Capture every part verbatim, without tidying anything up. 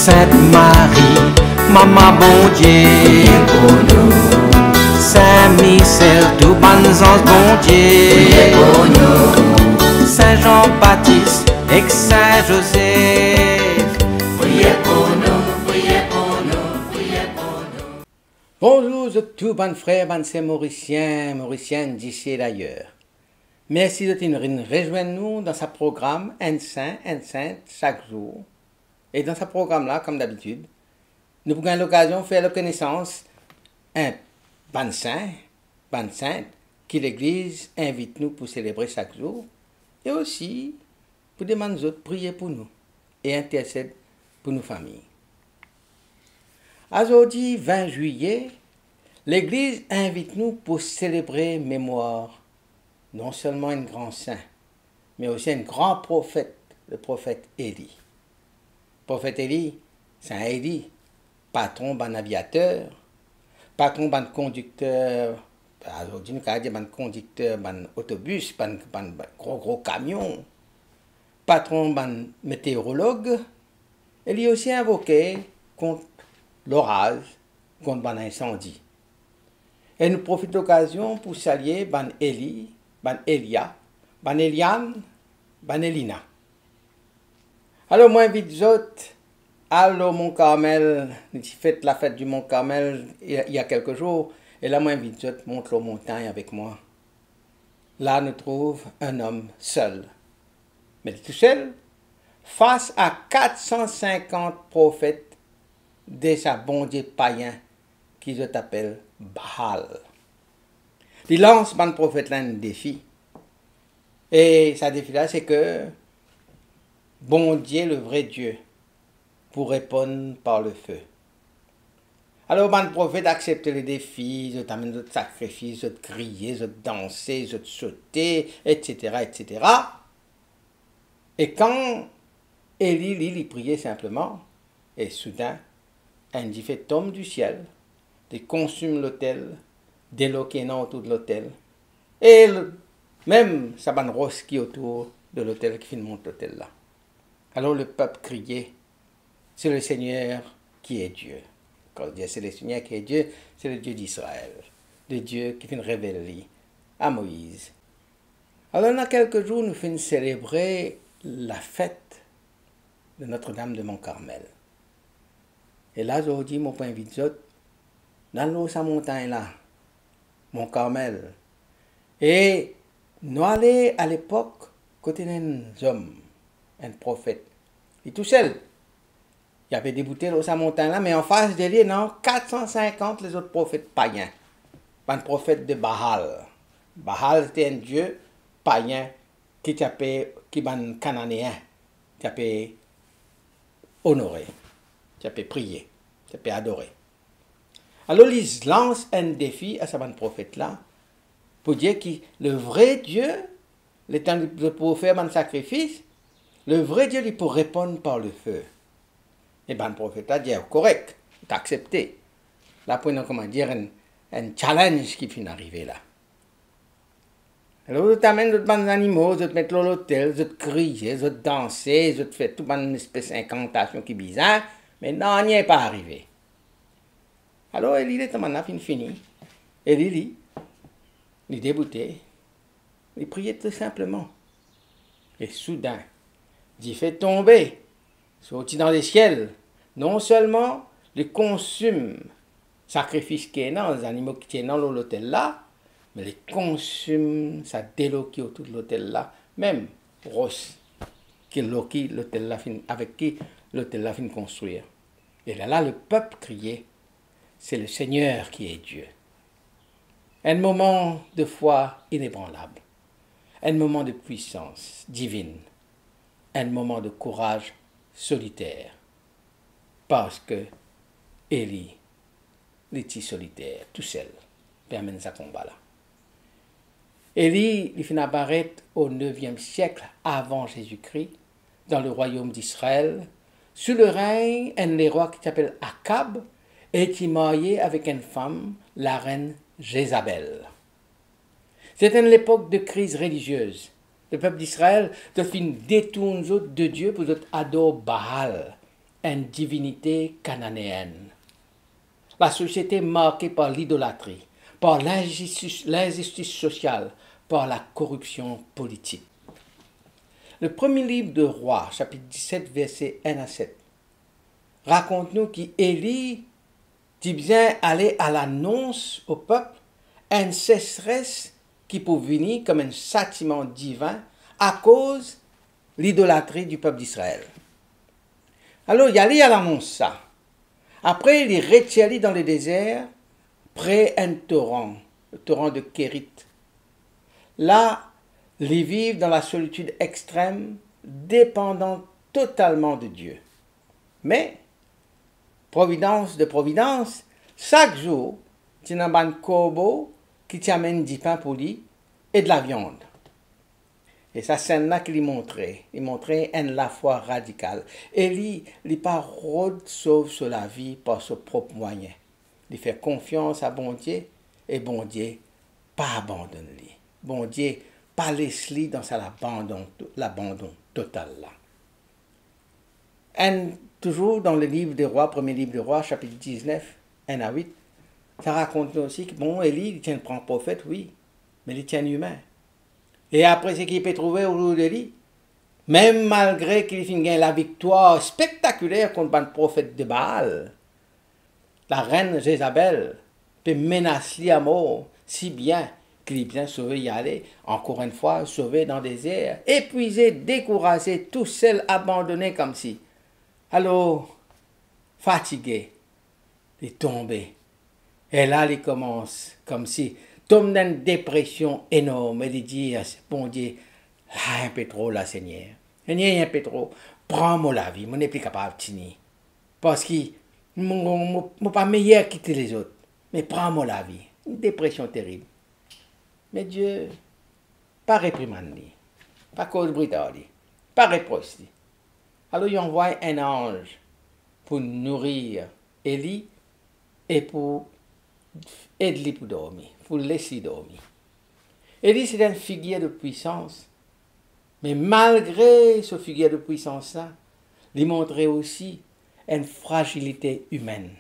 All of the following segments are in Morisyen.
Sint Marie, mama Bondie, priye pou nou. Sin Misiel, tou bann zanz Bondie, priye pou nou. Sin Zan Batis ek Sin Zozef, priye pou nou, priye pou nou, priye pou nou. Bonzour zot tou bann frer, bann ser morisien, morisienn, disi e dayer. Mersi zot inn vinn rezwenn nou dan sa program Enn Sin, Enn Sint sak zour. E dan sa program la, kom dabitid, nou pou gagn lokazion fer lakonesans enn bann sin, bann sint ki Legliz invit nou pou selebre sak zour, e osi pou demann zot priye pou nou e intersed pou nou fami. Azordi vin zwiye, Legliz invit nou pou selebre memwar non selman enn gran sin, me osi enn gran profet, le profet Eli. Profet Eli, Sin Eli, patron bann aviater, patron bann kondikter, azordi nou kapav dir bann kondikter bann otobis, bann, bann, bann gro, gro kamion, patron bann meteorolog, e li osi invoke kont loraz, kont bann insandi. E nou profit lokazion pou salie bann Eli, bann Elia, bann Eliann, bann Elina. Alor, mo invit zot al lor Mont Karmel, li ti fet lafet di Mont Karmel, il y a, il y a quelques jours, e la, mo invit zot mont lor montagn avek mwa. La, nou trouv enn om sel. Me li tousel, fas a kat san sinkant profet de sa bondie payin ki zot apel Baal. Li lans bann profet la enn defi. E sa defi la, se ke Bondie, le vre Die, pou reponn par le fe. Alor, bann profet aksepte le defi, zot amenn zot sakrifis, zot kriye, zot danse, zot sote, et cetera, et cetera. E kan Eli, li, li priye sinpleman, e soudin, enn dife tom di siel, li konsim lotel, delo ki ena otour de lotel, e l-, mem sa bann ros ki otour de lotel ki finn mont lotel la. Alor, le pep kriye, c'est le Seigneur qui est Dieu. Kan dir c'est le Seigneur qui est Dieu, c'est le Dieu d'Israël, le Die ki finn revel li a Moiz. Alor, ena kelke zour, nou finn selebre lafet de Notre-Dame de Mont Carmel. E la, zordi, mo pou invit zot, nou al lor sa montagn la, Mont Karmel. E nou ale a lepok kot ena enn zom, enn profet. Li tousel. Li ape deboute lor sa montagn la, me anfas de li, ena kat san sinkant lezot profet payin. Bann profet de Baal. Baal, se enn die payin ki ti ape, ki bann Kananeen ti ape onore, ti ape priye, ti ape adore. Alor, li lans enn defi a sa bann profet la, pou dir ki le vre Die, letan li pou fer bann sakrifis, le vre Die, li pou reponn par le fe. E bann profet la dir, "Korek, nou aksepte." La pou ena, kouma dir, enn, enn challenge ki finn arive la. Alor, zot amenn zot bann zanimo, zot met lor lotel, zot kriye, zot danse, zot fer tou bann espes inkantasion ki bizin, me nanye pa arive. Alor, Eli, letan bann la finn fini, Eli, li, li deboute, li priye tou sinpleman. E soudin, dife tonbe, sorti dan lesiel, non selman li konsim sakrifis ki ena, zanimo ki ti ena lor lotel la, me li konsim sa delo ki otour lotel la, mem ros ki lor ki lotel la finn, avek ki lotel la finn konstrir. E lerla lepep kriye, "C'est le Seigneur qui est Dieu." Enn moman de fwa inebranlab, enn moman de pwisans divinn, enn moman de kouraz soliter, parski Eli, li ti soliter, tousel, pe amenn sa konba la. Eli, li finn aparet o neviem siek avan Zezi Kri, dan lerwayom Izrael, sou leregn enn lerwa ki ti apel Akab, e ti marye avek enn fam, larenn Zezabel. Se ti enn lepok de kriz reliziez. Lepep Izrael, zot finn detourn zot de Die pou zot ador Baal, enn divinite kananeen. Lasosiete marke par lidolatri, par linzistis, linzistis sosial, par lakoripsion politik. Le premie liv de Rwa, sapit diset, verse enn a set, rakont nou ki Eli ti bizin ale a lanons o pep enn sesres ki pou vini kom enn satiman divin akoz lidolatri di pep Disrael. Alor, li ale al anons sa. Apre, li retir li dan ledezer, pre enn toran, le toran de Kerit. La, li viv dan lasolitid extrem, depandan totalman de Die. Me, providans de providans, sak zour, ti ena bann korbo ki ti amenn dipin pou li e de laviann. E sa senn la ki li montre, li montre enn lafwa radikal. Eli, li pa rod sov so lavi par so prop mwayin. Li fer konfians a Bondie e Bondie pa abandonn li. Bondie pa les li dan sa labandon, labandon total la. Enn, touzour dan le liv de Rwa, premie liv de Rwa, sapit diznef, enn a wit, sa rakont nou osi ki, bon, Eli, li ti enn gran profet, wi, me li ti enn imin. E apre seki pe trouve otour de li, mem malgre ki li finn gagn laviktwar spektakiler kont bann profet de Baal, larenn Zezabel pe menas li amor, si bien ki li bizin sove, li ale, ankor enn fwa, sove dan dezer, epwize, dekouraze, tousel, abandone koumsi. Alor, fatige, li tonbe. E la, li koumans koumsi tom dan enn depresion enorm e li dir Bondie, "La, inpe tro la, Segner. Segner, inpe tro. Pran mo lavi, mo nepli kapav tini. Parski mo, mo, mo pa meyer ki tou lezot. Me pran mo lavi." Enn depresion terib. Me Die pa reprimann li, pa koz bri ar li, pa repros li. Alor, li anvway enn anz pou nourir Eli e pou ed li pou dormi, pou les li dormi. Eli, se enn figir de pwisans, me malgre so figir de pwisans la, li montre osi enn frazilite imenn.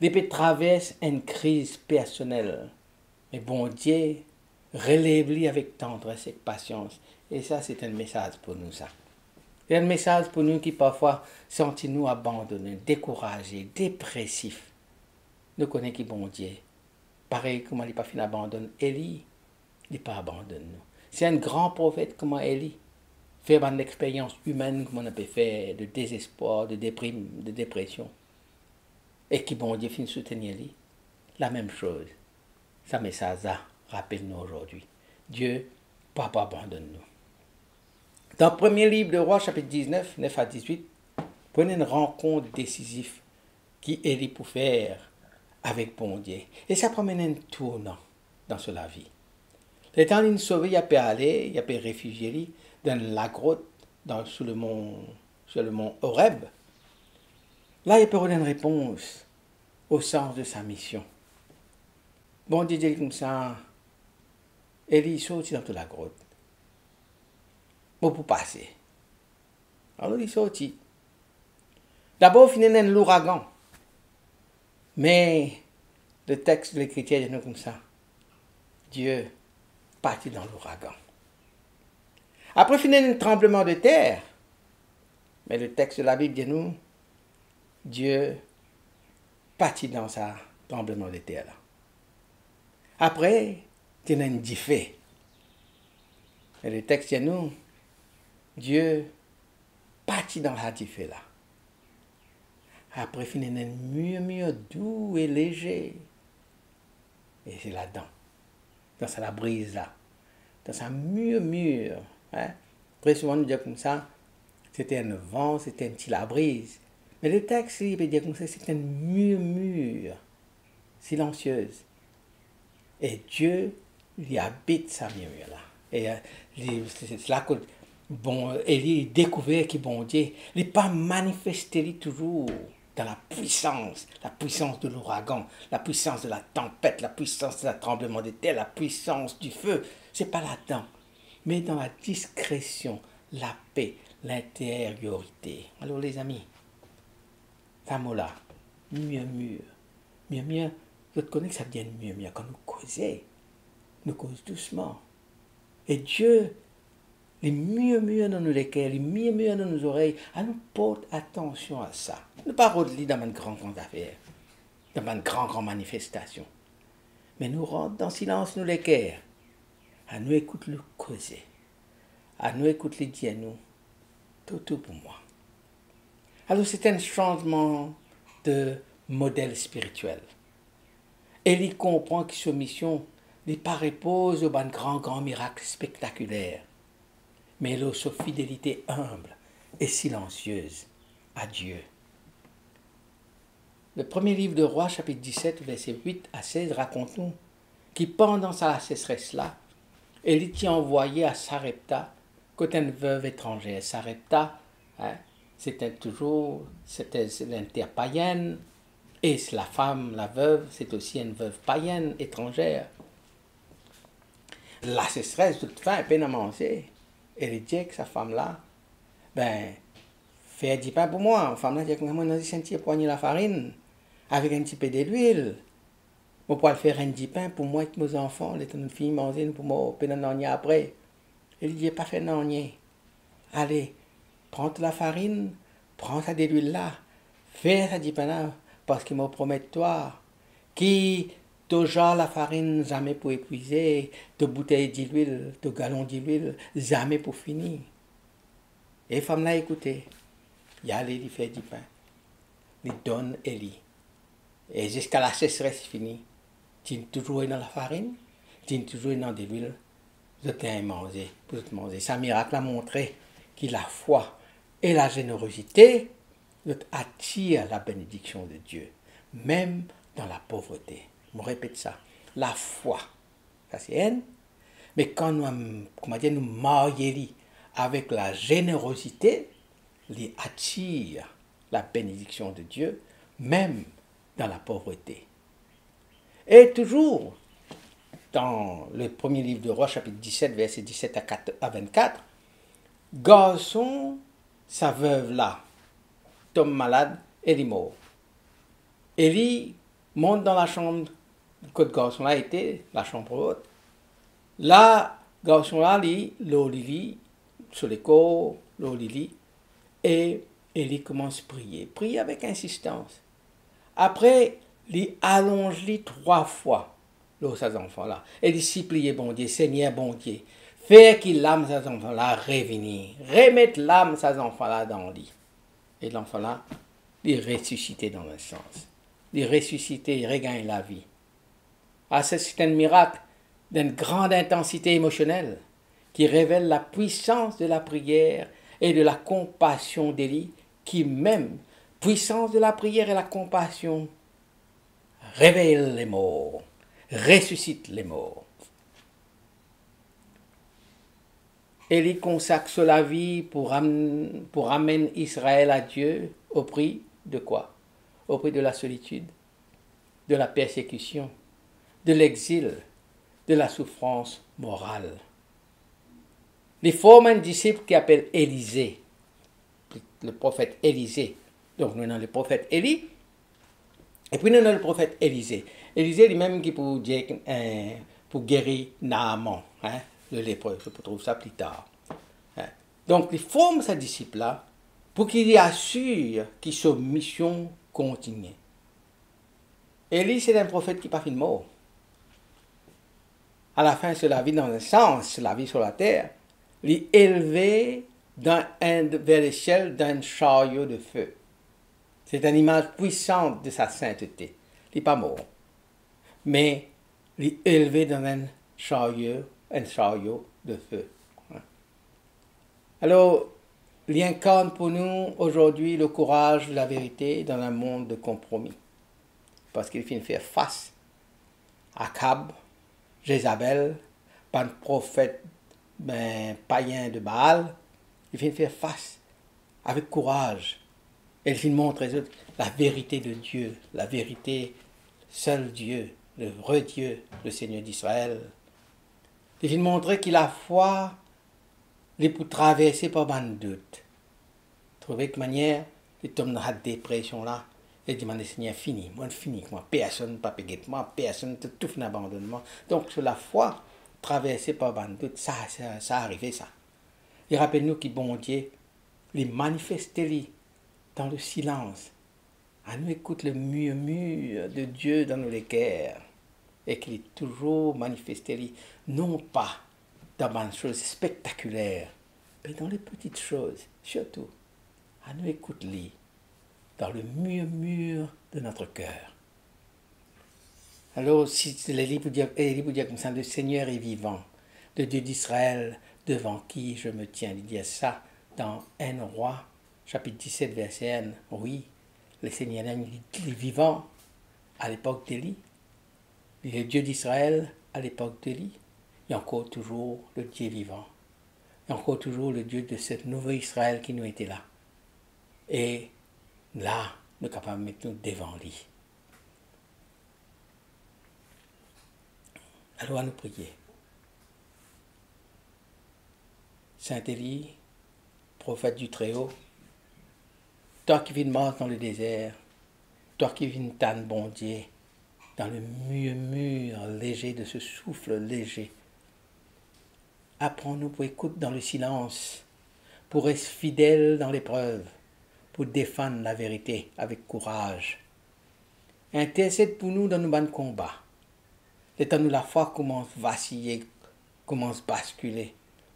Li pe travers enn kriz personel, me Bondie relev li avek tandres ek pasians. E sa, se enn mesaz pou nou, sa. Se enn mesaz pou nou ki parfwa santi nou abandone, dekouraze, depresif. Nou kone ki Bondie, parey kouma li pa finn abandonn Eli, li pa abandonn nou. Se enn gran profet kouma Eli fer bann lexperyans imenn kouma nou pe fer, de dezespwar, de deprim, de depresion, e ki Bondie finn soutenir li. Lamem soz, sa mesaz la rapel nou azordi. Die pa pou abandonn nou. Dan premie liv de Rwa, sapit diznef, nef a dizwit, pou ena enn rankont desizif ki Eli pou fer avek Bondie. E sa pou amenn enn tournan dan so lavi. Letan linn sove, li ape ale, li ape refizie li dan enn lagrot, dan, sou lemon, sou lemon Oreb. La, li ape rod enn repons o sans de sa mision. Bondie dir li koumsa, "Eli, sorti dan to lagrot. Mo pou pase." Alor, li sorti. Dabor, finn ena enn louragan. Me letext Lekritir dir nou koumsa, Die pa ti dan louragan. Apre, finn ena enn tranbleman de ter. Me letext Labib dir nou, Die pa ti dan sa tranbleman de ter la. Apre, ti ena enn dife. E letext dir nou, Die pa ti dan sa dife la. Apre, finn ena enn mirmir dou e leze. E se ladan, dan sa labriz la, dan sa mirmir, hein? Tre souvan nou dir koumsa, se ti enn van, se ti enn ti labriz. Me letext, li, pe dir koumsa, se ti enn mirmir silansiez. E Die, li abit sa mirmir la. E, eh, li, se, se la kot, bon, Eli dekouver ki Bondie, li pa manifeste li touzour dan lapwisans, lapwisans de louragan, lapwisans de latanpet, lapwisans de latranbleman de ter, lapwisans dife. Se pa ladan. Me dan ladiskresion, lape, linteriorite. Alor, lezami, Sa mo la, mirmir. Mirmir, zot kone ki sa vinn mirmir kan nou koze, nou koz dousman. E Die, li mirmir dan nou leker, li mirmir dan nou zorey. Anou port atansion a sa. Nou pa rod li dan bann gran, gran zafer, dan bann gran, gran manifestasion. Me nou rant dan silans nou leker. Anou ekout li koze. Anou ekout li dir nou, "Toutou pou mwa." Alor, se enn sanzman de model spiritiel. E li konpran ki so mision, li pa repoz lor bann gran, gran mirak spektakiler, me lor so fidelite inb e silansiez a Die. Le Premier Livre de Rois, chapitre dix-sept, verset huit à seize, rakont nou ki pandan sa lasesres la, Eli ti anvwaye a Sarepta, kot enn vev etranzer. Sarepta, hein, se ti touzour, se ti enn ter payin, e lafam, lavev, se ti osi enn vev payin, etranzer. Lasesres, zot fin, pena manze. Eli dir ek sa fam la, "Be, fer dipin pou mwa." Fam la dir, "Mo ena zis enn ti pwagne lafarinn avek enn tipe delwil. Mo pou al fer enn dipin pou mwa ek mo zanfan, letan nou fini manze, nou pou mor, pena nanye apre." Eli dir, "Pa fer nanye. Ale, pran to lafarinn, pran sa delwil la, fer sa dipin la, parski mo promet twa ki to zar lafarinn zame pou epwize, to boutey dilwil, to galon dilwil zame pou fini." E fam la ekoute, li ale, li fer dipin, li donn Eli. E ziska lasesres fini, ti touzour ena lafarinn, ti touzour ena delwil, zot gagn manze, pou zot manze. Sa mirak la montre ki lafwa e lazenerozite, zot atir labenediksion de Die, mem dan lapovrete. Mo repet sa, lafwa, sa se enn, me kan nou, kouma dir, nou marye li avek lazenerozite, li atir labenediksion de Die, mem dan lapovrete. E touzour dan le Premier Livre de Rois, chapitre dix-sept, verset dix-sept à quatre, à vingt-quatre, garson sa vev la tom malad e li mor. Eli mont dan lasam kot garson la ete, lasam rot. La, garson la, li lor lili, so lekor, lor lili, e, e li koumans priye. Priye avek insistans. Apre, li alonz li trwa fwa lor sa zanfan la. E li sipliye Bondie, "Segner Bondie, fer ki lam sa zanfan la revini. Remet lam sa zanfan la dan li." E lanfan la, li resisite dan enn sans. Li resisite, li regagn lavi. Ah, se, se enn mirak d'enn gran intansite emosionel ki revel lapwisans de lapriyer e de lakonpasion d'Eli, ki mem pwisans de lapriyer e lakonpasion revey lemor, resisit lemor. Eli konsak so lavi pou ram-, pou ramenn Izrael a Die au prix de quoi? Au prix de la solitude, de la persécution, de l'exil, de la souffrance morale. Li form enn disip ki apel Elize, le profet Elize. Donk, nou ena le profet Eli, epi nou ena le profet Elize. Elize, limem ki pou dir, eh, pou geri Naaman, hein, le lepre, zot pou trouv sa pli tar. Hein. Donk, li form sa disip la pou ki li asir ki so mision kontinie. Eli, se enn profet ki pa finn mor. Alafin so lavi, dan enn sans, so lavi sir later, li elve dan enn, ver lesiel dan enn saryo de fe. Se enn imaz pwisan de sa sintete. Li pa mor, me li elve dan enn saryo, enn saryo de fe. Alor, li inkarn pou nou azordi le kouraz de laverite dan enn mond de konpromi. Parski li finn fer fas Akab, Zezabel, bann profet, ben, payin de Baal, li finn fer fas avek kouraz. E li finn montre zot laverite de Die, laverite, sel Die, le vre Die, le Segner d'Israel. Li finn montre ki lafwa li pou traverse par bann dout. Trouve ki manier li tom dan sa depresion la, E dimann Lesegner, fini, mwa fini, mwa personn pa pe get mwa, personn, tou, tou finn abandonn mwa. Donk, so lafwa traverse par bann dout, sa, sa, sa arive sa. Li rapel nou ki Bondie, li manifeste li dan le silans. Anou ekout le murmure de Dieu dan nou leker, e ki li touzour manifeste li, non pa dan bann soz spektakiler, me dan le petit soz, sirtou. Anou ekout li dan le murmure de notre cœur. Alor, si Eli pou dir, Eli pou dir koumsa, le Seigneur est vivant, le Dieu d'Israël devant qui je me tiens. Li dir sa dan enn Rwa, sapit diset, verse enn. Wi, le Seigneur li, li vivan a lepok de li. Le Dieu d'Israël, a lepok de li, li ankor touzour le Dieu vivant. Li ankor touzour le Dieu de se nouvo Israël ki nou ete la. E la, nou kapav met nou devan li. Alor, anou priye. Saint Élie, prophète du Très-Haut, twa ki finn mars dan le dezer, twa ki finn tann Bondie dan le murmure léger de ce souffle léger, aprann nou pou ekout dan le silans, pou res fidel dan leprev, pou defann laverite avek kouraz. Intersed pou nou dan nou bann konba. Letan nou lafwa koumans vasiye, koumans baskile,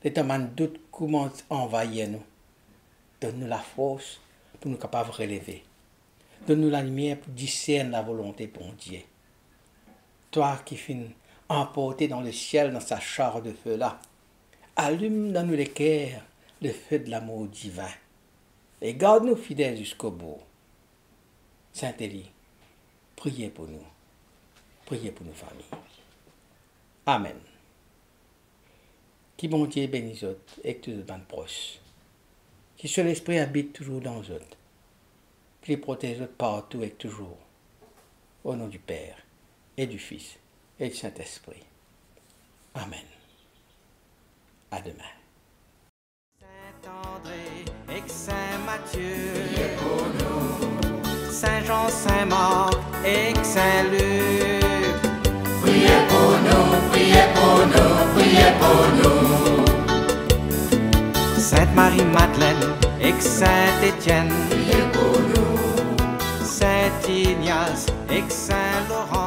letan bann dout koumans anvayir nou, donn nou lafors pou nou kapav releve. Donn nou lalimier pou disern lavolonte Bondie. Twa ki finn anporte dan lesiel dan sa sar de fe la, alim dan nou leker le fe de lamour divin e gard nou fidel ziska bout. Saint Élie, priye pou nou. Priye pou nou fami. Amen. Ki Bondie beni zot ek tou zot bann pros. Ki so Lespri abit touzour dan zot. Ki li protez zot partou ek touzour. Au nom du Père et du Fils et du Saint-Esprit. Amen. À demain. Saint André ek Saint Mathieu, priye pou nou. Saint Jean, Saint Marc ek Saint Luc, priye pou nou, priye pou nou, priye pou nou. Sainte Marie Madeleine ek Saint Étienne, priye pou nou. Saint Ignace ek Saint Laurent.